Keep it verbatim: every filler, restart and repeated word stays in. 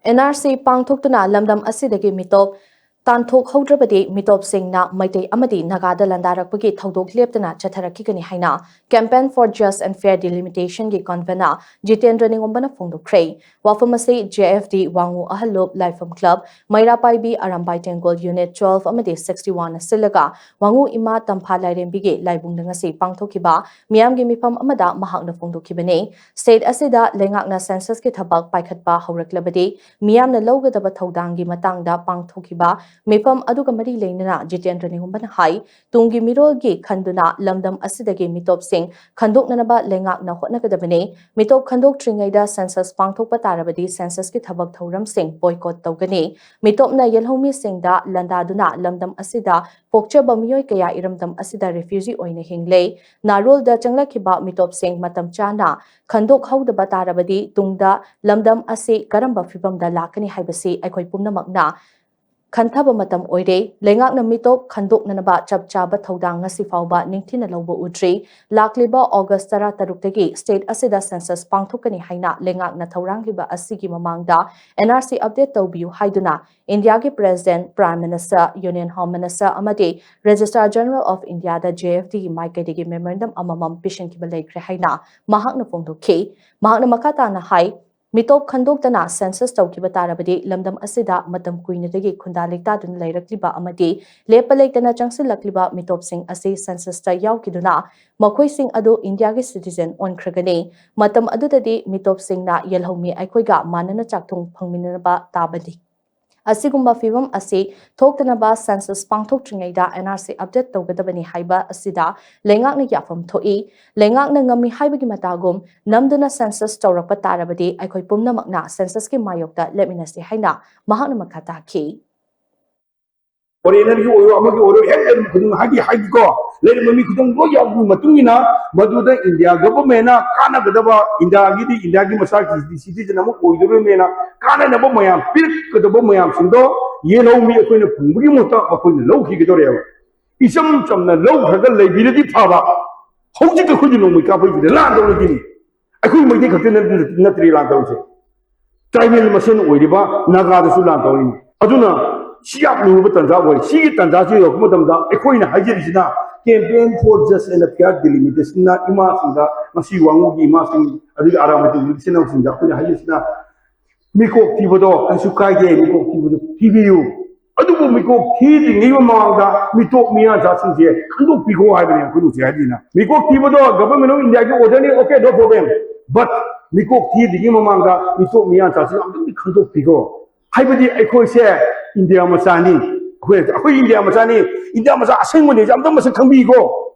And R C ꯄꯥꯡꯊꯣꯛꯇꯨꯅ ꯂꯝꯗꯝ ꯑꯁꯤꯗꯒꯤ ꯃꯤꯇꯣꯞ ꯇꯥꯟꯊꯣꯛꯍꯧꯗ꯭ꯔꯕꯗꯤ ꯃꯤꯇꯣꯞꯁꯤꯡꯅ ꯃꯩꯇꯩ ꯑꯃꯗꯤ ꯅꯥꯒꯥꯗ ꯂꯥꯟꯗꯥꯔꯛꯄꯒꯤ ꯊꯧꯗꯣꯛ ꯂꯦꯞꯇꯅ ꯆꯠꯊꯔꯛꯈꯤꯒꯅꯤ ꯍꯥꯏꯅ Campaign for Just and Fair Delimitation ꯒꯤ convener ꯖꯤꯇꯦꯟꯗ꯭ꯔ ꯅꯤꯡꯉꯣꯝꯕꯅ ꯐꯣꯡꯗꯣꯛꯈ꯭ꯔꯦ꯫ ꯋꯥꯐꯝ ꯑꯁꯤ J F D ꯋꯥꯉꯨ ꯑꯍꯜꯂꯨꯞ ꯂꯥꯏꯐꯝ club, ꯃꯩꯔꯥ ꯄꯥꯏꯕꯤ ꯑꯔꯥꯝꯕꯥꯏ ꯇꯦꯡꯒꯣꯜ unit twelve ꯑꯃꯗꯤ sixty-one ꯅ ꯁꯤꯜꯂꯒ ꯋꯥꯉꯨ ꯏꯃꯥ ꯇꯝꯐꯥ ꯂꯥꯏꯔꯦꯝꯕꯤꯒꯤ ꯂꯥꯏꯕꯨꯡꯗ ꯉꯁꯤ ꯄꯥꯡꯊꯣꯛꯈꯤꯕ ꯃꯤꯌꯥꯝꯒꯤ ꯃꯤꯐꯝ ꯑꯃꯗ ꯃꯍꯥꯛꯅ ꯐꯣꯡꯗꯣꯛꯈꯤꯕꯅꯤ꯫ State ꯑꯁꯤꯗ ꯂꯩꯉꯥꯛꯅ census ꯀꯤ ꯊꯕꯛ ꯄꯥꯏꯈꯠꯄ ꯍꯧꯔꯛꯂꯕꯗꯤ ꯃꯤꯌꯥꯝꯅ ꯂꯧꯒꯗꯕ ꯊꯧꯗꯥꯡꯒꯤ ꯃꯇꯥꯡꯗ ꯄꯥꯡꯊꯣꯛꯈꯤꯕ ꯃꯤꯐꯝ ꯑꯗꯨꯒ ꯃꯔꯤ ꯂꯩꯅꯅ ꯖꯤꯇꯦꯟꯗ꯭ꯔ ꯅꯤꯡꯉꯣꯝꯕꯅ ꯍꯥꯏ, ꯇꯨꯡꯒꯤ ꯃꯤꯔꯣꯜꯒꯤ ꯈꯟꯗꯨꯅ ꯂꯝꯗꯝ ꯑꯁꯤꯗꯒꯤ ꯃꯤꯇꯣꯞꯁꯤꯡ ꯈꯟꯗꯣꯛꯅꯅꯕ ꯂꯩꯉꯥꯛꯅ ꯍꯣꯠꯅꯒꯗꯕꯅꯤ꯫ ꯃꯤꯇꯣꯞ ꯈꯟꯗꯣꯛꯇ꯭ꯔꯤꯉꯩꯗ census ꯄꯥꯡꯊꯣꯛꯄ ꯇꯥꯔꯕꯗꯤ census ꯀꯤ ꯊꯕꯛ ꯊꯧꯔꯝꯁꯤꯡ boycott ꯇꯧꯒꯅꯤ꯫ ꯃꯤꯇꯣꯞꯅ ꯌꯦꯜꯍꯧꯃꯤꯁꯤꯡꯗ ꯂꯥꯟꯗꯥꯗꯨꯅ ꯂꯝꯗꯝ ꯑꯁꯤꯗ ꯄꯣꯛꯆꯕ ꯃꯤꯑꯣꯏ ꯀꯌꯥ ꯏꯔꯝꯗꯝ ꯑꯁꯤꯗ refugee ꯑꯣꯏꯅ ꯍꯤꯡꯂꯦ꯫ ꯅꯥꯔꯣꯜꯗ ꯆꯪꯂꯛꯈꯤꯕ ꯃꯤꯇꯣꯞꯁꯤꯡ ꯃꯇꯝ ꯆꯥꯅ ꯈꯟꯗꯣꯛꯍꯧꯗꯕ ꯇꯥꯔꯕꯗꯤ ꯇꯨꯡꯗ ꯂꯝꯗꯝ ꯑꯁꯤ ꯀꯔꯝꯕ ꯐꯤꯕꯝꯗ ꯂꯥꯛꯀꯅꯤ ꯍꯥꯏꯕꯁꯤ ꯑꯩꯈꯣꯏ ꯄꯨꯝꯅꯃꯛꯅ ꯈꯟꯊꯕ ꯃꯇꯝ ꯑꯣꯏꯔꯦ꯫ ꯂꯩꯉꯥꯛꯅ ꯃꯤꯇꯣꯞ ꯈꯟꯗꯣꯛꯅꯅꯕ ꯆꯞ ꯆꯥꯕ ꯊꯧꯗꯥꯡ ꯉꯁꯤ ꯐꯥꯎꯕ ꯅꯤꯡꯊꯤꯅ ꯂꯧꯕ ꯎꯗ꯭ꯔꯤ꯫ ꯂꯥꯛꯂꯤꯕ August ꯇꯔꯥꯇꯔꯨꯛꯇꯒꯤ state ꯑꯁꯤꯗ census ꯄꯥꯡꯊꯣꯛꯀꯅꯤ ꯍꯥꯏꯅ ꯂꯩꯉꯥꯛꯅ ꯊꯧꯔꯥꯡꯂꯤꯕ ꯑꯁꯤꯒꯤ ꯃꯃꯥꯡꯗ N R C update ꯇꯧꯕꯤꯌꯨ ꯍꯥꯏꯗꯨꯅ ꯏꯟꯗꯤꯌꯥꯒꯤ President, Prime Minister, Union Home Minister ꯑꯃꯗꯤ Registrar General of India the J F D ꯒꯤ ꯃꯥꯏꯀꯩꯗꯒꯤ memorandum ꯑꯃꯃꯝ ꯄꯤꯁꯤꯟꯈꯤꯕ ꯂꯩꯈ꯭ꯔꯦ ꯍꯥꯏꯅ ꯃꯍꯥꯛꯅ ꯐꯣꯡꯗꯣꯛꯈꯤ꯫ ꯃꯍꯥꯛꯅ ꯃꯈꯥ ꯇꯥꯅ ꯍꯥꯏ, ꯃꯤꯇꯣꯞ ꯈꯟꯗꯣꯛꯇꯅ census ꯇꯧꯈꯤꯕ ꯇꯥꯔꯕꯗꯤ ꯂꯝꯗꯝ ꯑꯁꯤꯗ ꯃꯇꯝ ꯀꯨꯏꯅꯗꯒꯤ ꯈꯨꯟꯗꯥ ꯂꯩꯇꯥꯗꯨꯅ ꯂꯩꯔꯛꯂꯤꯕ ꯑꯃꯗꯤ ꯂꯦꯞꯄ ꯂꯩꯇꯅ ꯆꯪꯁꯤꯜꯂꯛꯂꯤꯕ ꯃꯤꯇꯣꯞꯁꯤꯡ ꯑꯁꯤ census ꯇ ꯌꯥꯎꯈꯤꯗꯨꯅ ꯃꯈꯣꯏꯁꯤꯡ ꯑꯗꯨ ꯏꯟꯗꯤꯌꯥꯒꯤ citizen ꯑꯣꯟꯈ꯭ꯔꯒꯅꯤ꯫ ꯃꯇꯝ ꯑꯗꯨꯗꯗꯤ ꯃꯤꯇꯣꯞꯁꯤꯡꯅ ꯌꯦꯜꯍꯧꯃꯤ ꯑꯩꯈꯣꯏꯒ ꯃꯥꯟꯅꯅ ꯆꯥꯛꯊꯨꯡ ꯐꯪꯃꯤꯟꯅꯕ ꯇꯥꯕꯅꯤ꯫ ꯑꯁꯤꯒꯨꯝꯕ ꯐꯤꯚꯝ ꯑꯁꯤ ꯊꯣꯛꯇꯅꯕ census ꯄꯥꯡꯊꯣꯛꯇ꯭ꯔꯤꯉꯩꯗ N R C update ꯇꯧꯒꯗꯕꯅꯤ ꯍꯥꯏꯕ ꯑꯁꯤꯗ ꯂꯩꯉꯥꯛꯅ ꯌꯥꯐꯝ ꯊꯣꯛꯏ꯫ ꯂꯩꯉꯥꯛꯅ ꯉꯝꯃꯤ ꯍꯥꯏꯕꯒꯤ ꯃꯇꯥꯒꯨꯝ ꯅꯝꯗꯨꯅ census ꯇꯧꯔꯛꯄ ꯇꯥꯔꯕꯗꯤ ꯑꯩꯈꯣꯏ ꯄꯨꯝꯅꯃꯛꯅ census ꯀꯤ ꯃꯥꯌꯣꯛꯇ ꯂꯦꯞꯃꯤꯟꯅꯁꯤ ꯍꯥꯏꯅ ꯃꯍꯥꯛꯅ ꯃꯈꯥ ꯇꯥꯈꯤ꯫ Foreigner ꯒꯤ ꯑꯣꯏꯔꯣ, ꯑꯃꯒꯤ ꯑꯣꯏꯔꯣ, ꯍꯦꯛ ꯂꯩꯔꯝꯕ ꯈꯨꯗꯤꯡꯃꯛ ꯍꯥꯏꯗꯤ ꯍꯥꯏꯗꯤꯀꯣ, ꯂꯩꯔꯝꯕ ꯃꯤ ꯈꯨꯗꯤꯡꯃꯛ ꯂꯣꯏ ꯌꯥꯎꯕꯒꯤ ꯃꯇꯨꯡ ꯏꯟꯅ ꯃꯗꯨꯗ ꯏꯟꯗꯤꯌꯥ government ꯅ ꯀꯥꯟꯅꯒꯗꯕ, ꯏꯟꯗꯤꯌꯥꯒꯤꯗꯤ ꯏꯟꯗꯤꯌꯥꯒꯤ ꯃꯆꯥꯒꯤ citizen ꯑꯃ ꯑꯣꯏꯗꯣꯔꯤꯕꯅꯤꯅ ꯀꯥꯟꯅꯅꯕ ꯃꯌꯥꯝ ꯄꯤꯔꯛꯀꯗꯕ ꯃꯌꯥꯝꯁꯤꯡꯗꯣ ꯌꯦꯜꯍꯧꯃꯤ ꯑꯩꯈꯣꯏꯅ ꯐꯪꯕꯒꯤ ꯃꯍꯨꯠꯇ ꯃꯈꯣꯏꯅ ꯂꯧꯈꯤꯒꯗꯧꯔꯦꯕ꯫ ꯏꯆꯝ ꯆꯝꯅ ꯂꯧꯈ꯭ꯔꯒ ꯂꯩꯕꯤꯔꯗꯤ ꯐꯕ, ꯍꯧꯖꯤꯛ ꯑꯩꯈꯣꯏꯒꯤ ꯅꯣꯡꯃꯩ ꯀꯥꯞꯄꯩꯁꯤꯗ ꯂꯥꯟꯗꯧꯔꯗꯤꯅꯤ꯫ ꯑꯩꯈꯣꯏ ꯃꯩꯇꯩ ꯈꯛꯇ ꯅꯠ-, ꯅꯠꯇ꯭ꯔꯤ ꯂꯥꯟꯗꯧꯔꯤꯁꯦ꯫ ꯇ꯭ꯔꯥꯏꯕꯦꯜ ꯃꯁꯦꯟ ꯑꯣꯏꯔꯤꯕ ꯅꯥꯒꯥꯗꯁꯨ ꯂꯥꯟ ꯇꯧꯔꯤꯅꯤ꯫ ꯑꯗꯨꯅ ꯁꯤ ꯌꯥꯝ ꯂꯨꯔꯕ ꯇꯥꯟꯖꯥ ꯑꯣꯏ꯫ ꯁꯤꯒꯤ ꯇꯥꯟꯖꯥꯁꯤ ꯌꯧꯔꯛꯄ ꯃꯇꯝꯗ ꯑꯩꯈꯣꯏꯅ ꯍꯥꯏꯖꯔꯤꯁꯤꯅ, campaign for just and fair delimitation ꯅ ꯏꯃꯥꯁꯤꯡꯗ, ꯉꯁꯤ ꯋꯥꯉꯨꯒꯤ ꯏꯃꯥꯁꯤꯡ, ꯑꯗꯒꯤ ꯑꯔꯥꯃꯇꯤꯒꯤ ꯏꯆꯤꯟ ꯏꯅꯥꯎꯁꯤꯡꯗ ꯑꯩꯈꯣꯏꯅ ꯍꯥꯏꯖꯔꯤꯁꯤꯅ, ꯃꯤꯀꯣꯛ ꯊꯤꯕꯗꯣ ꯀꯩꯁꯨ ꯀꯥꯏꯗꯦ, ꯃꯤꯀꯣꯛ ꯊꯤꯕꯗꯣ ꯊꯤꯕꯤꯌꯨ꯫ ꯑꯗꯨꯕꯨ ꯃꯤꯀꯣꯛ ꯊꯤꯗ꯭ꯔꯤꯉꯩ ꯃꯃꯥꯡꯗ ꯃꯤꯇꯣꯞ ꯃꯤꯌꯥꯟꯆꯥꯁꯤꯡꯁꯦ ꯈꯟꯗꯣꯛꯄꯤꯈꯣ ꯍꯥꯏꯕꯅꯦ ꯑꯩꯈꯣꯏꯅ ꯍꯧꯖꯤꯛ ꯍꯥꯏꯗꯣꯏꯅ꯫ ꯃꯤꯀꯣꯛ ꯊꯤꯕꯗꯣ Government of India ꯒꯤ order ꯅꯤ, okay, no problem, but ꯃꯤꯀꯣꯛ ꯊꯤꯗ꯭ꯔꯤꯉꯩ ꯃꯃꯥꯡꯗ ꯃꯤꯇꯣꯞ ꯃꯤꯌꯥꯟꯆꯥꯁꯤꯡ ꯑꯝꯇꯪꯗꯤ ꯈꯟꯗꯣꯛꯄꯤꯈꯣ꯫ ꯍꯥꯏꯕꯗꯤ ꯑꯩꯈꯣꯏꯁꯦ ꯏꯟꯗꯤꯌꯥ ꯃꯆꯥꯅꯤ, ꯑꯩꯈꯣꯏ, ꯑꯩꯈꯣꯏ ꯏꯟꯗꯤꯌꯥ ꯃꯆꯥꯅꯤ, ꯏꯟꯗꯤꯌꯥ ꯃꯆꯥ ꯑꯁꯦꯡꯕꯅꯤ, ꯑꯝꯇꯪ ꯃꯁꯛ ꯈꯪꯕꯤꯈꯣ꯫